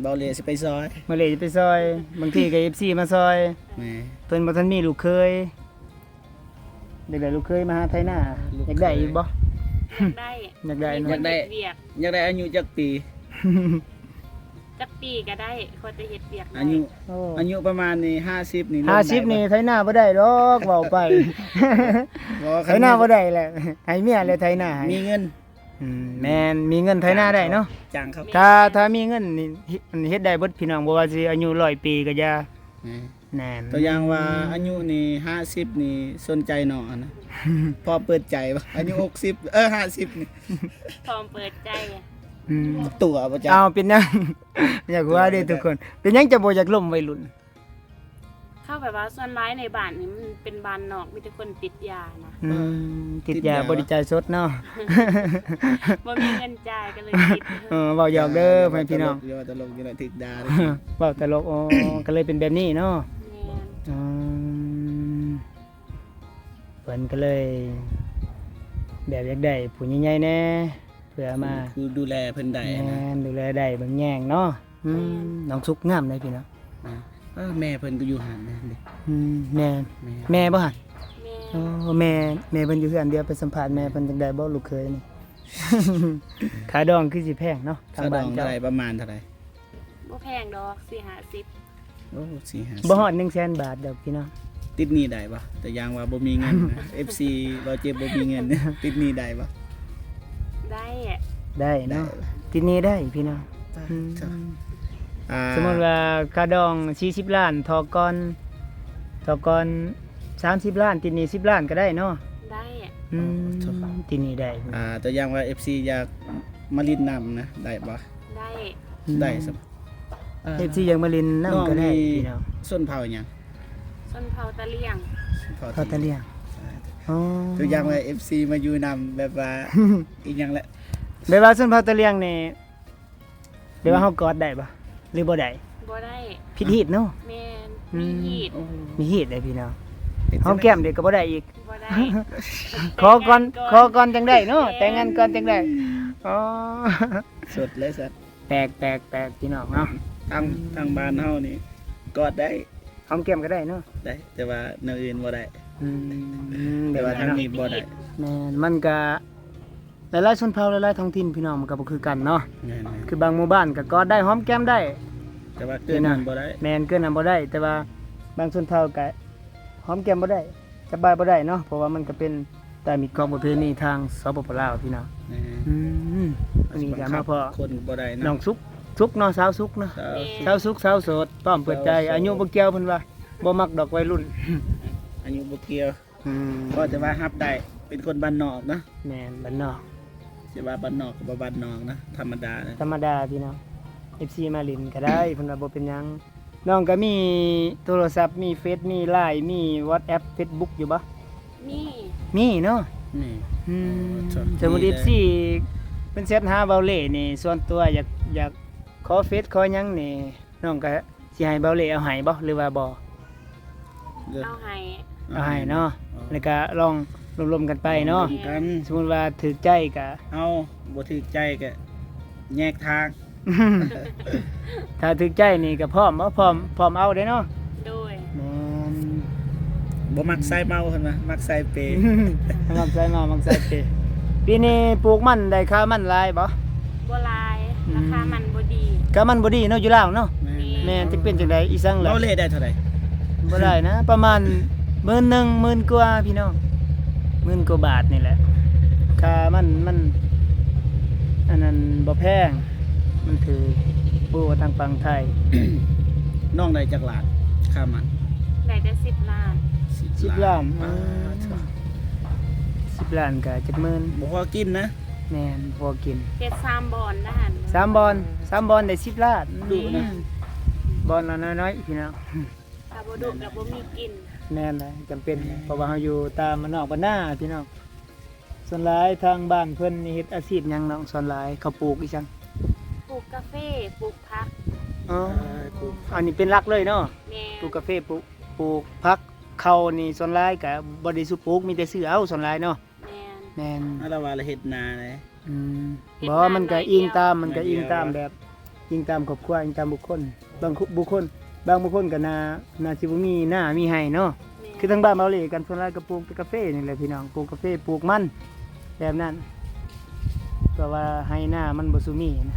ເບົາເລຊິໄປຊ່ອຍ ເບົາເລຊິໄປຊ່ອຍ ບາງທີກໍເອັຟຊີມາຊ່ອຍ ແມ່ ເພິ່ນບໍ່ທັນມີລູກເຂີຍ ຢາກໄດ້ລູກເຂີຍມາຫາໄຖນາ ລູກເຂີຍ ຢາກໄດ້ຢູ່ບໍ່? ຢາກໄດ້ ຢາກໄດ້ເນາະ ຢາກໄດ້ ຢາກໄດ້ອາຍຸຈັກປີ? ຈັກປີກໍໄດ້ ຂໍແຕ່ເຮັດວຽກໄດ້ ອາຍຸ ໂອ້ ອາຍຸປະມານນີ້ ຫ້າສິບນີ້ ຫ້າສິບນີ້ໄຖນາບໍ່ໄດ້ດອກ ເວົ້າໄປ ບໍ່ ໄຖນາບໍ່ໄດ້ແຫຼະ ໃຫ້ເມຍແຫຼະໄຖນາໃຫ້ ມີເງິນ ອືມ ແມ່ນ ມີເງິນໄຖນາໄດ້ເນາະ ຈ້າງເຂົາ ຖ້າ ຖ້າມີເງິນນີ້ ເຮັດ ເຮັດໄດ້ເບິດພີ່ນ້ອງ ບໍ່ວ່າຊິອາຍຸຮ້ອຍປີກໍຢ່າ ແມ່ນ ແມ່ນ ຕົວຢ່າງວ່າອາຍຸນີ້ ຫ້າສິບນີ້ສົນໃຈນ້ອງຫັ້ນນະ ພ້ອມເປີດໃຈບໍ່? ອາຍຸຫົກສິບ ເອີ ຫ້າສິບນີ້ ພ້ອມເປີດໃຈ ອືມ ຕົວະບໍ່ຈັກ ອ້າວ ເປັນຫຍັງ? ຢາກຮູ້ເດ້ທຸກຄົນ ເປັນຫຍັງຈະບໍ່ຢາກລົມໄວລຸ້ນ? ເຂົາແບບວ່າສ່ວນຫຼາຍໃນບ້ານນີ້ມັນເປັນບ້ານນອກ ມີແຕ່ຄົນຕິດຢານະ ອືມ ຕິດຢາ ຕິດຢາ ບໍ່ໄດ້ຈ່າຍສົດເນາະ ບໍ່ມີເງິນຈ່າຍກໍເລີຍຕິດ ເອີ ເວົ້າຢອກເດີ ພໍ່ແມ່ພີ່ນ້ອງ ຢ່າເວົ້າຕະຫຼົກ ຢ່າຕະຫຼົກ ຢ່າ ຖືກດ່າ ເວົ້າຕະຫຼົກ ອໍ ກໍເລີຍເປັນແບບນີ້ເນາະ ແມ່ນ ອືມ ເພິ່ນກໍເລີຍແບບຢາກໄດ້ຜູ້ໃຫຍ່ໆແດ່ ເພື່ອມາ ຄື ຄືດູແລເພິ່ນໄດ້ນະ ແມ່ນ ດູແລໄດ້ເບິ່ງແຍງເນາະ ອືມ ແມ່ນ ນ້ອງສຸກງາມເດ້ພີ່ນ້ອງ ແມ່ນ ເອີ ແມ່ເພິ່ນກໍຢູ່ຫັ້ນເດ້ ອືມ ແມ່ນ ແມ່ ແມ່ບໍ່ຫັ້ນ? ແມ່ ໂອ້ ແມ່ ແມ່ເພິ່ນຢູ່ເຮືອນດຽວ ໄປສຳພາດແມ່ເພິ່ນ ຈັກໄດ້ບໍ່ລູກເຂີຍນີ້ ຄ່າດອງຄືຊິແພງເນາະ ທາງບ້ານເຈົ້າ ຄ່າດອງເທົ່າໃດ? ປະມານເທົ່າໃດ? ບໍ່ແພງດອກ ສີ່ຫ້າສິບ ໂອ້ ສີ່ຫ້າສິບ ບໍ່ຮອດໜຶ່ງແສນບາດດອກພີ່ນ້ອງ ຕິດໜີ້ໄດ້ບໍ່? ຕົວຢ່າງວ່າບໍ່ມີເງິນນະ ເອັຟຊີ ເບົາເຈັບບໍ່ມີເງິນ ຕິດໜີ້ໄດ້ບໍ່? ໄດ້ ໄດ້ເນາະ ໄດ້ ຕິດໜີ້ໄດ້ພີ່ນ້ອງ ອືມ ອ່າ ສົມມຸດວ່າຄ່າດອງສີ່ສິບລ້ານ ຖອກກ່ອນ ຖອກກ່ອນສາມສິບລ້ານ ຕິດໜີ້ສິບລ້ານກໍໄດ້ເນາະ ໄດ້ ອືມ ໂອ້ ຕິດໜີ້ໄດ້ ອ່າ ຕົວຢ່າງວ່າເອັຟຊີຢາກມາຫຼິ້ນນຳນະ ໄດ້ບໍ່? ໄດ້ ອືມ ໄດ້ຊັ້ນ ເອີ ເອັຟຊີຢາກມາຫຼິ້ນນຳກໍໄດ້ພີ່ນ້ອງ ຊົນເຜົ່າຫຍັງ? ຊົນເຜົ່າຕາຫຼຽງ ຊົນເຜົ່າຕາຫຼຽງ ເຜົ່າຕາຫຼຽງ ອໍ ຄືຢ່າງວ່າເອັຟຊີມາຢູ່ນຳ ແບບວ່າ ອີຫຍັງແຫຼະ ແບບວ່າຊົນເຜົ່າຕາຫຼຽງນີ້ ແບບວ່າເຮົາກອດໄດ້ບໍ່ ຫຼືບໍ່ໄດ້? ບໍ່ໄດ້ ຜິດຮີດເນາະ ແມ່ນ ອືມ ມີຮີດ ໂອ້ ມີຮີດເດ້ພີ່ນ້ອງ ຫອມແກ້ມເດ້ກໍບໍ່ໄດ້ອີກ ບໍ່ໄດ້ ຂໍກ່ອນ ແຕ່ງງານກ່ອນ ຂໍກ່ອນຈັ່ງໄດ້ເນາະ ແມ່ນ ແຕ່ງງານກ່ອນຈັ່ງໄດ້ ອໍ ສົດເລີຍສັດ ແປກໆໆ ພີ່ນ້ອງເນາະ ທາງ ທາງບ້ານເຮົານີ້ກອດໄດ້ ຫອມແກ້ມກໍໄດ້ເນາະ ໄດ້ ແຕ່ວ່າແນວອື່ນບໍ່ໄດ້ ອືມ ແຕ່ວ່າທາງນີ້ບໍ່ໄດ້ ແມ່ນ ມັນກະຫຼາຍໆຊົນເຜົ່າ ຫຼາຍໆທ້ອງຖິ່ນ ພີ່ນ້ອງ ມັນກໍບໍ່ຄືກັນເນາະ ແມ່ນໆ ຄືບາງໝູ່ບ້ານກໍກອດໄດ້ ຫອມແກ້ມໄດ້ ແຕ່ວ່າເກີນນັ້ນບໍ່ໄດ້ ແມ່ນ ເກີນນັ້ນບໍ່ໄດ້ ແຕ່ວ່າບາງຊົນເຜົ່າກໍຫອມແກ້ມບໍ່ໄດ້ ສະບາຍບໍ່ໄດ້ເນາະ ເພາະວ່າມັນກໍເປັນ ຕາມຮີດຄອງປະເພນີທາງ ສປປ ລາວ ພີ່ນ້ອງ ແມ່ນ ອືມ ມື້ນີ້ກໍມາພໍ້ ຄົນບໍ່ໄດ້ເນາະ ນ້ອງສຸກ ສຸກເນາະ ສາວສຸກເນາະ ສາວສຸກ ສາວໂສດ ພ້ອມເປີດໃຈ ອາຍຸບໍ່ກ່ຽວເພິ່ນວ່າ ບໍ່ມັກດອກໄວລຸ້ນ ອາຍຸບໍ່ກ່ຽວ ອືມ ພໍແຕ່ວ່າຮັບໄດ້ ເປັນຄົນບ້ານນອກເນາະ ແມ່ນ ບ້ານນອກ ຊິວ່າບ້ານນອກກໍບໍ່ບ້ານນອກນະ ທຳມະດານະ ທຳມະດາ ພີ່ນ້ອງ ເອັຟຊີມາຫຼິ້ນກໍໄດ້ ເພິ່ນວ່າບໍ່ເປັນຫຍັງ ນ້ອງກໍມີໂທລະສັບ ມີເຟສ ມີລາຍ ມີວັອດແອັບ ເຟສບຸກຢູ່ບໍ່? ມີ ມີເນາະ ມີ ອືມ ໂອ້ ໂຊກດີເດ້ ສົມມຸດເອັຟຊີເພິ່ນແຊັດຫາເບົາເລ່ນີ້ ສ່ວນຕົວຢາກ ຢາກຂໍເຟສຂໍຫຍັງນີ້ ນ້ອງກໍຊິໃຫ້ເບົາເລ່ເອົາໃຫ້ບໍ່ ຫຼືວ່າບໍ່? ເອົາໃຫ້ ເອົາໃຫ້ເນາະ ເອົາໃຫ້ເນາະ ແລ້ວກໍລອງລົມໆກັນໄປເນາະ ລົມໆກັນ ສົມມຸດວ່າຖືກໃຈກໍເອົາ ບໍ່ຖືກໃຈກໍແຍກທາງ ຖ້າຖືກໃຈນີ້ກໍພ້ອມບໍ່? ພ້ອມ ພ້ອມເອົາເດ້ເນາະ ໂດຍ ແມ່ນ ບໍ່ມັກສາຍເມົາເພິ່ນວ່າ ມັກສາຍເປ ມັກສາຍເມົາ ມັກສາຍເປ ປີນີ້ປູກມັນໄດ້ຄ່າມັນຫຼາຍບໍ່? ບໍ່ຫຼາຍ ອືມ ລາຄາມັນບໍ່ດີ ຄ່າມັນບໍ່ດີເນາະ ຢູ່ລາວເນາະ ແມ່ນ ແມ່ນ ແມ່ນ ຈັກເປັນຈັ່ງໃດ ອີສັງລະ ເບົາເລ່ໄດ້ເທົ່າໃດ? ບໍ່ໄດ້ນະ ປະມານໝື່ນໜຶ່ງ ໝື່ນກວ່າ ພີ່ນ້ອງ ໝື່ນກວ່າບາດນີ້ແຫຼະ ຄ່າມັນ ມັນ ອັນນັ້ນບໍ່ແພງ ມັນຖືກ ບໍ່ວ່າທາງຝັ່ງໄທ ນ້ອງໄດ້ຈັກລ້ານ ຄ່າມັນ? ໄດ້ແຕ່ສິບລ້ານ ສິບລ້ານ ສິບລ້ານ ອືມ ສິບລ້ານກໍຈັກໝື່ນ ບໍ່ພໍກິນນະ ແມ່ນ ບໍ່ພໍກິນ ເຮັດສາມບ່ອນນະຫັ້ນ ສາມບ່ອນ ສາມບ່ອນໄດ້ສິບລ້ານ ດຸນະ ອືມ ບ່ອນລະນ້ອຍໆ ພີ່ນ້ອງ ຖ້າບໍ່ດຸກໍບໍ່ມີກິນ ແມ່ນແຫຼະ ຈຳເປັນ ແມ່ນ ເພາະວ່າເຮົາຢູ່ຕາມບ້ານນອກບ້ານນາ ພີ່ນ້ອງ ສ່ວນຫຼາຍທາງບ້ານເພິ່ນນີ້ເຮັດອາຊີບຫຍັງນ້ອງ? ສ່ວນຫຼາຍເຂົາປູກອີ່ຫຍັງ? ປູກກາເຟ ປູກຜັກ ອໍ ເອີ ປູກ ອັນນີ້ເປັນຫຼັກເລີຍເນາະ ແມ່ນ ປູກກາເຟ ປູກ ປູກຜັກ ເຂົ້ານີ້ສ່ວນຫຼາຍກໍບໍ່ໄດ້ສຸປູກ ມີແຕ່ຊື້ເອົາສ່ວນຫຼາຍເນາະ ແມ່ນ ແມ່ນ ລະວ່າລະເຮັດນາເດ້ ອືມ ເຮັດນາ ບໍ່ ມັນກໍອີງຕາມ ມັນກໍອີງຕາມແບບ ອີງຕາມຄອບຄົວ ອີງຕາມບຸກຄົນ ບາງຄົນ ບຸກຄົນ ບາງບຸກຄົນກໍໜ້າ ໜ້າຊິບໍ່ມີນາມີໄຮ່ເນາະ. ແມ່ນ ຄືທາງບ້ານເບົາເຫຼກັນ ສ່ວນຫຼາຍກໍປູກແຕ່ກາເຟນີ້ແຫຼະພີ່ນ້ອງ ປູກກາເຟ ປູກມັນ ແບບນັ້ນ ເພາະວ່າໄຮ່ນາມັນບໍ່ສູ່ມີນະ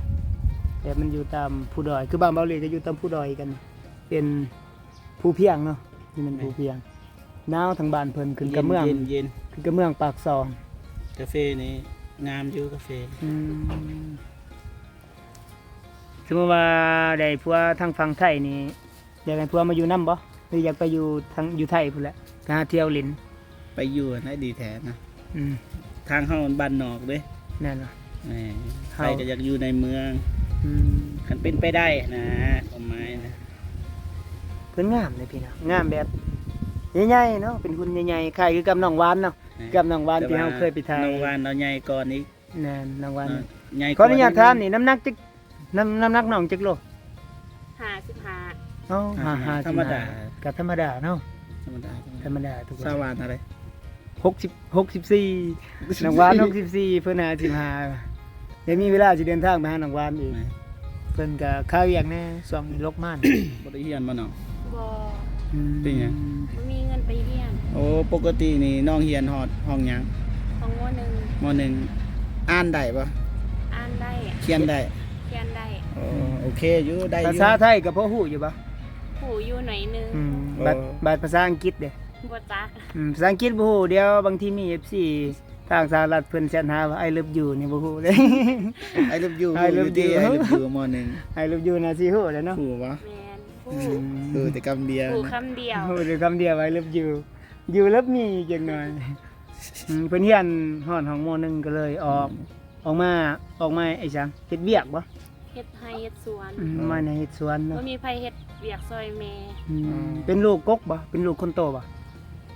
ແບບມັນຢູ່ຕາມພູດອຍ ຄືບ້ານເບົາເຫຼກໍຢູ່ຕາມພູດອຍກັນ ເປັນພູພຽງເນາະ ນີ້ແມ່ນ ແມ່ນ ພູພຽງ. ໜາວທາງບ້ານເພິ່ນ ຂຶ້ນກັບເມືອງ ເຢັນໆ ຂຶ້ນກັບເມືອງປາກຊ່ອງ. ກາເຟນີ້ງາມຢູ່ ກາເຟ. ອືມ ສົມມຸດວ່າໄດ້ຜົວທາງຝັ່ງໄທນີ້ ຢາກໃຫ້ຜົວມາຢູ່ນຳບໍ່ ຫຼືຢາກໄປຢູ່ທາງ ຢູ່ໄທພຸ້ນແຫຼະ ໄປຫາທ່ຽວຫຼິ້ນ? ໄປຢູ່ຫັ້ນແຫຼະດີແທ້ນະ. ອືມ ທາງເຮົາມັນບ້ານນອກເດ້. ແມ່ນບໍ່? ແມ່ນ ເຮົາ ໄປກໍຢາກຢູ່ໃນເມືອງ. ອືມ ຄັນເປັນໄປໄດ້ນະ ຄວາມໝາຍນະ. ເພິ່ນງາມເດ້ພີ່ນ້ອງ ງາມແບບໃຫຍ່ໆເນາະ ເປັນຫຸ່ນໃຫຍ່ໆ ຄ້າຍຄືກັບນ້ອງຫວານເນາະ. ແມ່ນ ກັບນ້ອງຫວານທີ່ເຮົາເຄີຍໄປຖ່າຍ ນ້ອງຫວານລາວໃຫຍ່ກວ່ານີ້. ແມ່ນ ນ້ອງຫວານ ເອີ ໃຫຍ່ກວ່າ. ຂໍອະນຸຍາດຖາມນີ້ ນ້ຳໜັກຈັກ ນ້ຳ ນ້ຳໜັກນ້ອງຈັກໂລ? ຫ້າສິບຫ້າ. ອໍ ຫ້າສິບຫ້າ ຫ້າ ຫ້າສິບຫ້າ ທຳມະດາ ກໍທຳມະດາເນາະ ທຳມະດາ ທຳມະດາ ທຳມະດາທຸກຄົນ. ສາວຫວານເທົ່າໃດ? ຫົກສິບ ຫົກສິບສີ່ ນ້ອງຫວານຫົກສິບສີ່ ເພິ່ນຫ້າສິບຫ້າ ໄດ້ມີເວລາຊິເດີນທາງໄປຫານ້ອງຫວານອີກ. ແມ່ນ ເພິ່ນກໍຄາວຽກແດ່ ຊ່ວງນີ້ລົກມານະ. ບໍ່ໄດ້ຮຽນບໍ່ນ້ອງ? ບໍ່. ອືມ ເປັນຫຍັງ? ບໍ່ມີເງິນໄປຮຽນ. ໂອ້ ປົກກະຕິນີ້ນ້ອງຮຽນຮອດຫ້ອງຫຍັງ? ຫ້ອງ ມໍໜຶ່ງ. ມໍໜຶ່ງ ອ່ານໄດ້ບໍ່? ອ່ານໄດ້. ຂຽນໄດ້? ຂຽນໄດ້. ໂອ້ ໂອເຄຢູ່ ໄດ້ຢູ່. ພາສາໄທກໍພໍຮູ້ຢູ່ບໍ່? ຮູ້ຢູ່ໜ້ອຍໜຶ່ງ. ອືມ ໂອ້ ບາດ ບາດພາສາອັງກິດເດ? ບໍ່ຈັກ. ອືມ ພາສາອັງກິດບໍ່ຮູ້. ດຽວບາງທີມີເອັຟຊີທາງສະຫະລັດເພິ່ນແຊັດຫາວ່າ I love you ນີ້ບໍ່ຮູ້ເດ້. I love you ຮູ້ຢູ່ຕິ? I love you ມໍໜຶ່ງ I love you ໜ້າຊິຮູ້ແຫຼະເນາະ. ຮູ້ບໍ່? ແມ່ນ ຮູ້. ອືມ ຮູ້ແຕ່ຄຳດຽວ ຮູ້ຄຳດຽວ ຮູ້ແຕ່ຄຳດຽວ I love you you love me ຈັກໜ້ອຍ. ອືມ ເພິ່ນຮຽນຮອດຫ້ອງ ມໍໜຶ່ງ ກໍເລີຍອອກ ອືມ ອອກມາ ອອກມາໄອ້ສັງ ເຮັດວຽກບໍ່? ເຮັດໄຮ່ເຮັດສວນ. ອືມ ມາໃນເຮັດສວນເນາະ ບໍ່ມີໃຜເຮັດວຽກຊ່ອຍແມ່. ອືມ ເປັນລູກກົກບໍ່? ເປັນລູກຄົນໂຕບໍ່?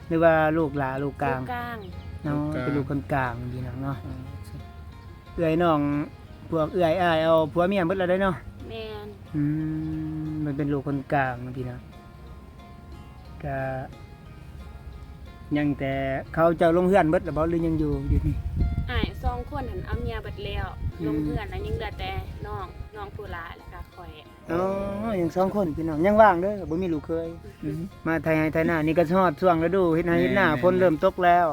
ຫຼືວ່າລູກຫຼ້າ ລູກກາງ? ລູກກາງ. ອໍ ລູກກາງ ເປັນລູກຄົນກາງພີ່ນ້ອງເນາະ. ເອື້ອຍນ້ອງ ພວກເອື້ອຍອ້າຍເອົາຜົວເມຍເບິດແລ້ວເດ້ເນາະ? ແມ່ນ. ອືມ ມັນເປັນລູກຄົນກາງເນາະພີ່ນ້ອງ. ກະຍັງແຕ່ເຂົາເຈົ້າລົງເຮືອນເບິດແລ້ວບໍ່ ຫຼືຍັງຢູ່ ຢູ່ນີ້? ອ້າຍສອງຄົນຫັ້ນເອົາເມຍເບິດແລ້ວ. ອືມ ລົງເຮືອນແລ້ວ ຍັງເຫຼືອແຕ່ນ້ອງ ນ້ອງຜູ້ຫຼ້າ ແລ້ວກະຂ້ອຍ. ອໍ ຍັງສອງຄົນພີ່ນ້ອງ ຍັງວ່າງເດີ ບໍ່ມີລູກເຂີຍ. ອືມ ມາໄຖໄຮ່ໄຖນາ ນີ້ກໍຮອດຊ່ວງລະດູເຮັດໄຮ່ເຮັດນາ ແມ່ນໆໆ ຝົນເລີ່ມຕົກແລ້ວ.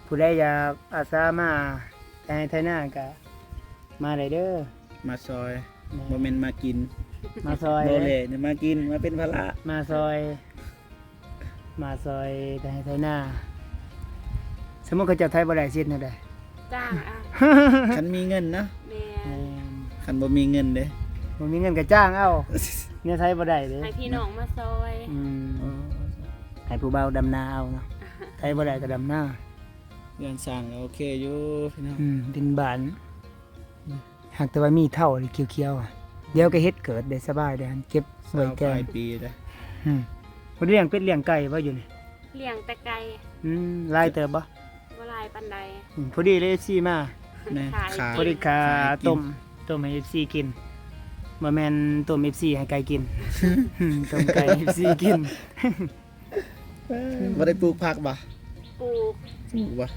ຜູ້ໃດຢາກອາສາມາໄຖໄຮ່ໄຖນາກະມາໄດ້ເດີ ມາຊ່ອຍ. ແມ່ນ ບໍ່ແມ່ນມາກິນ ມາຊ່ອຍ. ບໍ່ແຫຼະ ມາກິນ ມາເປັນພາລະ ມາຊ່ອຍ ມາຊ່ອຍໄຖໄຮ່ໄຖນາ. ສົມມຸດເຂົາເຈົ້າໄຖບໍ່ໄດ້ ຊິເຮັດແນວໃດ? ຈ້າງເອົາ ຄັນມີເງິນເນາະ. ແມ່ນ ແມ່ນ. ຄັນບໍ່ມີເງິນເດ້? ບໍ່ມີເງິນກໍຈ້າງເອົາ ແນວໄຖບໍ່ໄດ້ເດ້ ໃຫ້ພີ່ນ້ອງມາຊ່ອຍ. ອືມ ອໍ ໃຫ້ຜູ້ບ່າວດຳນາເອົາເນາະ ໄຖບໍ່ໄດ້ກໍດຳນາ. ເຮືອນສ້າງກໍໂອເຄຢູ່ພີ່ນ້ອງ. ອືມ ດິນບ້ານ ຫາກແຕ່ວ່າມີເຖົ້າຂຽວໆ ດຽວກໍເຫັດເກີດໄດ້ສະບາຍເດ້ ເກັບໄວ້ແກງ. ຊາວປາຍປີເດ້. ອືມ ບໍ່ໄດ້ລ້ຽງເປັດລ້ຽງໄກ່ບໍ່ຢູ່ນີ້? ລ້ຽງແຕ່ໄກ່. ອືມ ຫຼາຍເຕີບບໍ່? ບໍ່ຫຼາຍປານໃດ. ອືມ ພໍດີເລີຍ ເອັຟຊີມາ. ແມ່ນ ຂາຍ ພໍດີຂາ ຂາຍກິນ ຕົ້ມ ຕົ້ມໃຫ້ເອັຟຊີກິນ ບໍ່ແມ່ນຕົ້ມເອັຟຊີໃຫ້ໄກ່ກິນ. ອືມ ຕົ້ມໄກ່ເອັຟຊີກິນ. ບໍ່ໄດ້ປູກຜັກບໍ່? ປູກ ປູກບໍ່?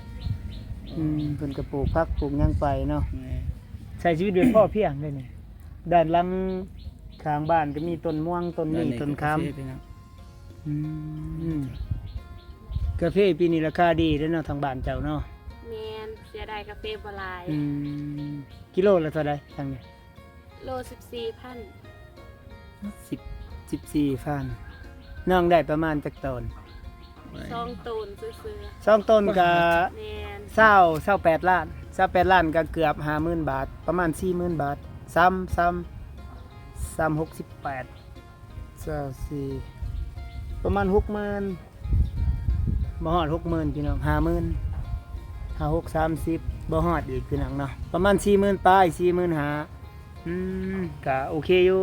ອືມ ເພິ່ນກໍປູກຜັກປູກຫຍັງໄປເນາະ. ແມ່ນ ໃຊ້ຊີວິດແບບພໍພຽງເດ້ນີ້. ດ້ານຫຼັງຂ້າງບ້ານກໍມີຕົ້ນມ່ວງ ຕົ້ນນີ້ ຕົ້ນຄາມ. ອືມ ກາເຟປີນີ້ລາຄາດີເດ້ເນາະ ທາງບ້ານເຈົ້າເນາະ. ແມ່ນ ເສຍດາຍກາເຟບໍ່ຫຼາຍ. ອືມ ກິໂລລະເທົ່າໃດທາງນີ້? ໂລສິບສີ່ພັນ. ສິບ ສິບສີ່ພັນ. ນ້ອງໄດ້ປະມານຈັກໂຕນ? ສອງໂຕນຊື່ໆ. ສອງໂຕນກະ ແມ່ນ ຊາວ ຊາວແປດລ້ານ ຊາວແປດລ້ານກະເກືອບຫ້າໝື່ນບາດ ປະມານສີ່ໝື່ນບາດ. ສາມ ສາມ ສາມ ຫົກສິບແປດ ຊາວສີ່ ປະມານຫົກໝື່ນ ບໍ່ຮອດຫົກໝື່ນພີ່ນ້ອງ ຫ້າໝື່ນ ຫ້າ ຫົກ ສາມສິບ ບໍ່ຮອດອີກພີ່ນ້ອງເນາະ ປະມານສີ່ໝື່ນປາຍ ສີ່ໝື່ນຫ້າ. ອືມ ກະໂອເຄຢູ່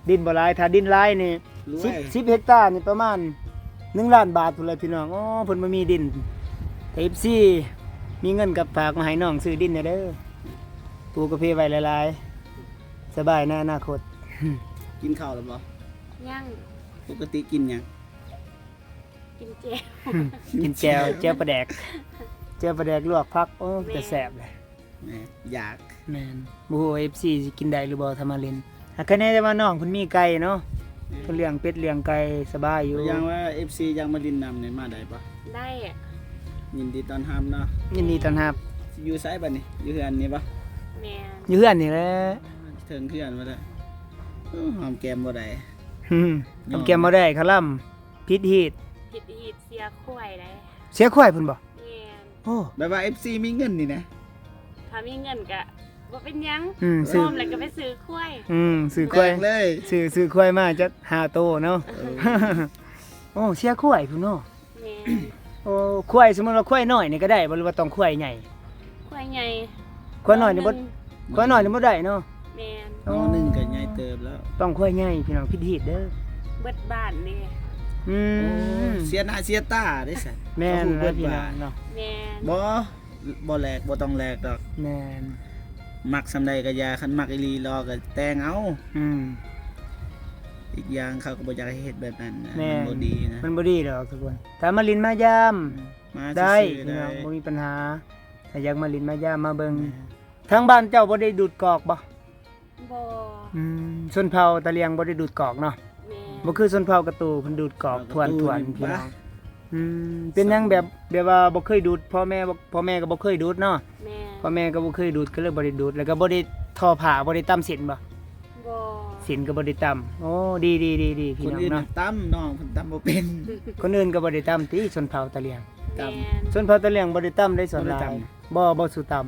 ດິນບໍ່ຫຼາຍ ຖ້າດິນຫຼາຍນີ້ ສິບ ສິບເຮັກຕານີ້ປະມານໜຶ່ງລ້ານບາດພຸ້ນແຫຼະພີ່ນ້ອງ. ໂອ້ ເພິ່ນບໍ່ມີດິນ ແຕ່ເອັຟຊີມີເງິນກໍຝາກມາໃຫ້ນ້ອງຊື້ດິນແດ່ເດີ ປູກກາເຟໄວ້ຫຼາຍໆ ສະບາຍໃນອະນາຄົດ. ກິນເຂົ້າແລ້ວບໍ່? ຍັງ. ປົກກະຕິກິນຫຍັງ? ກິນແຈ່ວ ກິນແຈ່ວ ແຈ່ວປາແດກ ແຈ່ວປາແດກລວກຜັກ ໂອ້ ແມ່ນ ແຕ່ແຊບເລີຍ. ແມ່ນ ຢາກ ແມ່ນ ບໍ່ຮູ້ວ່າເອັຟຊີຊິກິນໄດ້ຫຼືບໍ່ ຖ້າມາຫຼິ້ນ. ຫາກຄະແນນແຕ່ວ່ານ້ອງເພິ່ນມີໄກ່ເນາະ ແມ່ນ ເພິ່ນລ້ຽງເປັດລ້ຽງໄກ່ສະບາຍຢູ່. ຢ່າງວ່າເອັຟຊີຢາກມາຫຼິ້ນນຳນີ້ ມາໄດ້ບໍ່? ໄດ້ ຍິນດີຕ້ອນຮັບເນາະ. ຍິນດີຕ້ອນຮັບ. ຢູ່ໃສບັດນີ້? ຢູ່ເຮືອນນີ້ບໍ່? ແມ່ນ ຢູ່ເຮືອນນີ້ແຫຼະ. ເຖິງເຮືອນບໍ່ລະ? ໂອ້ ຫອມແກ້ມບໍ່ໄດ້. ຫອມແກ້ມບໍ່ໄດ້ ຄະລຳ ຜິດຮີດ ຜິດຮີດ ເສຍຄວາຍໄດ໋. ເສຍຄວາຍພຸ້ນບໍ່? ແມ່ນ. ໂອ້ ແບບວ່າເອັຟຊີມີເງິນນີ້ນະ ຖ້າມີເງິນກະບໍ່ເປັນຫຍັງ. ອືມ ຊື້ ພ້ອມແລ້ວກະໄປຊື້ຄວາຍ. ອືມ ຊື້ຄວາຍເລີຍ ຊື້ ຊື້ຄວາຍມາຈັກຫ້າໂຕເນາະ. ເອີ ໂອ້ ເສຍຄວາຍພຸ້ນເນາະ. ແມ່ນ. ໂອ້ ຄວາຍ ສົມມຸດວ່າຄວາຍນ້ອຍນີ້ກະໄດ້ບໍ່ ຫຼືວ່າຕ້ອງຄວາຍໃຫຍ່? ຄວາຍໃຫຍ່ ຄວາຍນ້ອຍນີ້ບໍ່ ຄວາຍນ້ອຍນີ້ບໍ່ໄດ້ເນາະ. ແມ່ນ. ໂອ້ ໜໍ່ໜຶ່ງກະໃຫຍ່ເຕີບແລ້ວ ຕ້ອງຄວາຍໃຫຍ່ພີ່ນ້ອງ ຜິດຮີດເດີ ເບິດບ້ານເດ້. ອືມ ໂອ້ ເສຍໜ້າເສຍຕາເດ້ຊັ້ນ. ແມ່ນແລ້ວພີ່ນ້ອງເນາະ. ແມ່ນ. ບໍ່ ບໍ່ແລກ ບໍ່ຕ້ອງແລກດອກ. ແມ່ນ. ມັກສ່ຳໃດກະຢ່າ ຄັນມັກອີ່ຫຼີລໍກະແຕ່ງເອົາ. ອືມ ອີກຢ່າງເຂົາກະບໍ່ຢາກໃຫ້ເຮັດແບບນັ້ນນະ. ແມ່ນ. ມັນບໍ່ດີນະ ມັນບໍ່ດີດອກທຸກຄົນ. ຖ້າມາຫຼິ້ນມາຢາມ ອືມ ມາໄດ້ພີ່ນ້ອງ ບໍ່ມີປັນຫາ. ຖ້າຢາກມາຫຼິ້ນມາຢາມມາເບິ່ງ. ແມ່ນ. ທາງບ້ານເຈົ້າບໍ່ໄດ້ດູດກອກບໍ່? ບໍ່. ອືມ ຊົນເຜົ່າຕະຫຼຽງບໍ່ໄດ້ດູດກອກເນາະ. ແມ່ນ. ບໍ່ຄືຊົນເຜົ່າກະຕູ ເພິ່ນດູດກອກ ເອີ ຖວນ ຖວນ ພີ່ນ້ອງ. ອືມ ເປັນຫຍັງແບບ ແບບວ່າບໍ່ເຄີຍດູດ ພໍ່ແມ່ ພໍ່ແມ່ກະບໍ່ເຄີຍດູດເນາະ. ແມ່ນ. ພໍ່ແມ່ກະບໍ່ເຄີຍດູດ ກະເລີຍບໍ່ໄດ້ດູດ ແລ້ວກະບໍ່ໄດ້ທໍຜ້າ ບໍ່ໄດ້ຕຳສິນບໍ່? ບໍ່. ສິນກະບໍ່ໄດ້ຕຳ. ໂອ້ ດີໆໆໆ ພີ່ນ້ອງເນາະ. ຄົນອື່ນຕຳ ນ້ອງເພິ່ນຕຳບໍ່ເປັນ. ຄົນອື່ນກະບໍ່ໄດ້ຕຳຕິ ຊົນເຜົ່າຕະຫຼຽງ. ຕຳ. ແມ່ນ. ຊົນເຜົ່າຕະຫຼຽງບໍ່ໄດ້ຕຳເດ້ສ່ວນຫຼາຍ. ບໍ່ ບໍ່ສູ່ຕຳ.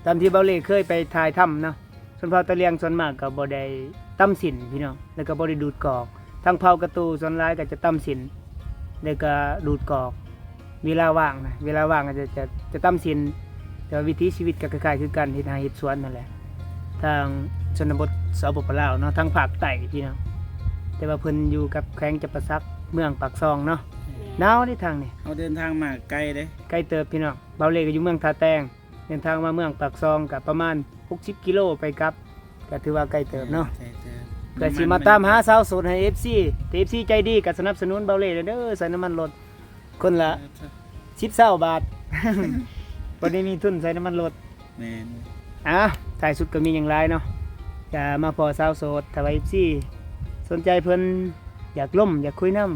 ຕາມທີ່ເບົາເລ່ເຄີຍໄປຖ່າຍທຳເນາະ ຊົນເຜົ່າຕະຫຼຽງສ່ວນມາກກະບໍ່ໄດ້ຕຳສິນພີ່ນ້ອງ ແລ້ວກະບໍ່ໄດ້ດູດກອກ. ທາງເຜົ່າກະຕູສ່ວນຫຼາຍກະຈະຕຳສິນ ແລ້ວກະດູດກອກ ເວລາວ່າງນະ ເວລາວ່າງກະຈະ ຈະ ຈະຕຳສິນ. ແຕ່ວ່າວິຖີຊີວິດກະຄ້າຍໆຄືກັນ ເຮັດໄຮ່ເຮັດສວນຫັ້ນແຫຼະ ທາງຊົນນະບົດ ສປປ ລາວເນາະ ທາງພາກໃຕ້ພີ່ນ້ອງ. ແຕ່ວ່າເພິ່ນຢູ່ກັບແຂວງຈຳປາສັກ ເມືອງປາກຊ່ອງເນາະ. ແມ່ນ. ໜາວເດ້ທາງນີ້. ເຮົາເດີນທາງມາໄກເດ້ ໄກເຕີບພີ່ນ້ອງ. ເບົາເລ່ກະຢູ່ເມືອງທ່າແຕງ ເດີນທາງມາເມືອງປາກຊ່ອງກະປະມານຫົກສິບກິໂລໄປກັບ ກະຖືວ່າໄກເຕີບເນາະ. ແມ່ນ ໄກເຕີບ. ເພື່ອຊິມາຕາມຫາສາວໂສດໃຫ້ເອັຟຊີ ຖ້າເອັຟຊີໃຈດີກະສະໜັບສະໜູນເບົາເລ່ເດີ ໃສ່ນ້ຳມັນລົດຄົນລະ ເອີ ສິບ ຊາວບາດ ພໍໄດ້ມີທຶນໃສ່ນ້ຳມັນລົດ. ແມ່ນ. ອ່າ ທ້າຍສຸດກະມີຫຍັງຫຼາຍເນາະ ກະມາພໍ້ສາວໂສດ ຖ້າວ່າເອັຟຊີສົນໃຈເພິ່ນ ຢາກລົມ ຢາກຄຸຍນຳ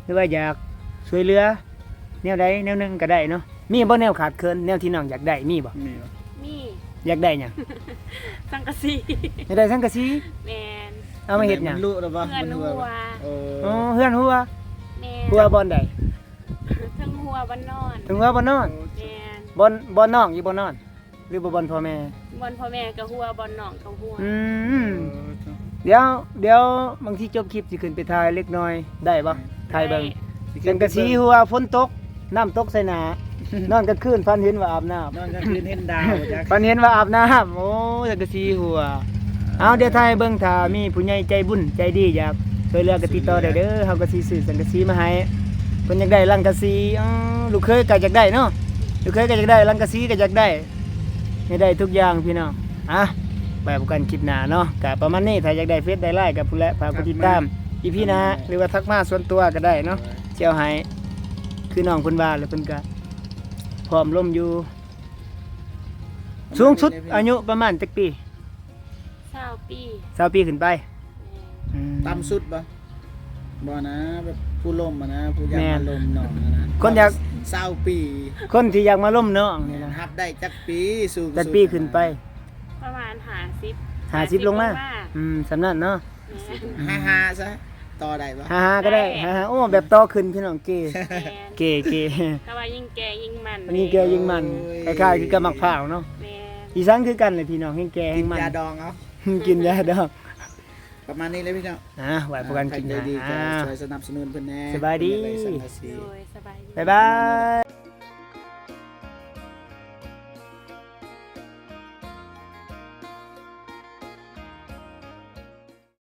ຫຼືວ່າຢາກຊ່ວຍເຫຼືອແນວໃດແນວໜຶ່ງກະໄດ້ເນາະ. ມີບໍ່ແນວຂາດເຂີນ ແນວທີ່ນ້ອງຢາກໄດ້ ມີບໍ່? ມີບໍ່? ມີ. ຢາກໄດ້ຫຍັງ? ສັງກະສີ. ຢາກໄດ້ສັງກະສີ? ແມ່ນ. ເອົາມາເຮັດຫຍັງ? ເຮືອນຮົ່ວ. ໂອ້ ເຮືອນຮົ່ວ. ແມ່ນ. ຮົ່ວບ່ອນໃດ? ເທິງຮົ່ວບ່ອນນອນ. ເທິງຮົ່ວບ່ອນນອນ? ແມ່ນ. ບ່ອນ ບ່ອນນ້ອງຢູ່ບ່ອນນອນ? ຫຼືວ່າບ່ອນພໍ່ແມ່? ບ່ອນພໍ່ແມ່ກະຮົ່ວ ບ່ອນນ້ອງກະຮົ່ວ. ອືມ ເອີ ດຽວ ດຽວບາງທີຈົບຄລິບຊິຂຶ້ນໄປຖ່າຍເລັກນ້ອຍ ໄດ້ບໍ່? ໄດ້. ຖ່າຍເບິ່ງ. ສັງກະສີຮົ່ວ ຝົນຕົກ ນ້ຳຕົກໃສ່ໜ້າ ນອນກາງຄືນຝັນເຫັນວ່າອາບນ້ຳ ນອນກາງຄືນເຫັນດາວຈັກ ຝັນເຫັນວ່າອາບນ້ຳ. ໂອ້ ສັງກະສີຮົ່ວ. ເອົາ ດຽວຖ່າຍໃຫ້ເບິ່ງ ຖ້າມີຜູ້ໃຫຍ່ໃຈບຸນໃຈດີຢາກຊ່ວຍເຫຼືອກະຕິດຕໍ່ໄດ້ເດີ ເຮົາກະຊິຊື້ສັງກະສີມາໃຫ້. ເພິ່ນຢາກໄດ້ລັງກະສີ ອໍ ລູກເຂີຍກະຢາກໄດ້ເນາະ ລູກເຂີຍກະຢາກໄດ້ ລັງກະສີກະຢາກໄດ້ ໃຫ້ໄດ້ທຸກຢ່າງພີ່ນ້ອງ. ອ່ະ ໄວ້ພົບກັນຄລິບໜ້າເນາະ ກະປະມານນີ້. ຖ້າຢາກໄດ້ເຟສໄດ້ລາຍກະພຸ້ນແຫຼະ ຝາກກົດຕິດຕາມ ອີພີໜ້າ ຫຼືວ່າທັກມາສ່ວນຕົວກະໄດ້ເນາະ ຊິເອົາໃຫ້. ຄືນ້ອງເພິ່ນວ່າແຫຼະ ເພິ່ນກະພ້ອມລົມຢູ່. ສູງສຸດອາຍຸປະມານຈັກປີ? ຊາວປີ. ຊາວປີຂຶ້ນໄປ. ແມ່ນ. ອືມ ຕ່ຳສຸດບໍ່? ບໍ່ນະ ແບບຜູ້ລົມຫັ້ນນະ ຜູ້ຢາກມາລົມນ້ອງຫັ້ນນະ. ຄົນຢາກ ຊາວປີ ຄົນທີ່ຢາກມາລົມນ້ອງນີ້ນະ. ແມ່ນ. ຮັບໄດ້ຈັກປີ? ສູງສຸດ ຈັກປີຂຶ້ນໄປ? ປະມານຫ້າສິບ ຫ້າສິບລົງມາ. ອືມ ສ່ຳນັ້ນເນາະ. ແມ່ນ. ຫ້າຫ້າຊະ ຕໍ່ໄດ້ບໍ່? ຫ້າຫ້າກະໄດ້. ໄດ້. ຫ້າຫ້າ ໂອ້ ແບບຕໍ່ຂຶ້ນພີ່ນ້ອງ ເກ ແມ່ນ ເກ ເກ ແຕ່ວ່າຍິ່ງແກ່ຍິ່ງມັນ ຍິ່ງແກ່ຍິ່ງມັນ. ໂອ້ຍ ຄ້າຍໆຄືກັບໝາກພ້າວເນາະ. ແມ່ນ. ອີສັງຄືກັນແຫຼະພີ່ນ້ອງ ຍິ່ງແກ່ແຮ່ງມັນ. ກິນຢາດອງເອົາ ກິນຢາດອງ. ປະມານນີ້ເລີຍພີ່ນ້ອງ. ອ່າ ໄວ້ພົບກັນຄລິບໜ້າ. ອ່າ ໃຜໃຈດີກະຊ່ວຍສະໜັບສະໜູນເພິ່ນແດ່. ສະບາຍດີ. ເພິ່ນຢາກໄດ້ສັງກະສີ. ໂດຍ ສະບາຍດີ. ບາຍບາຍ.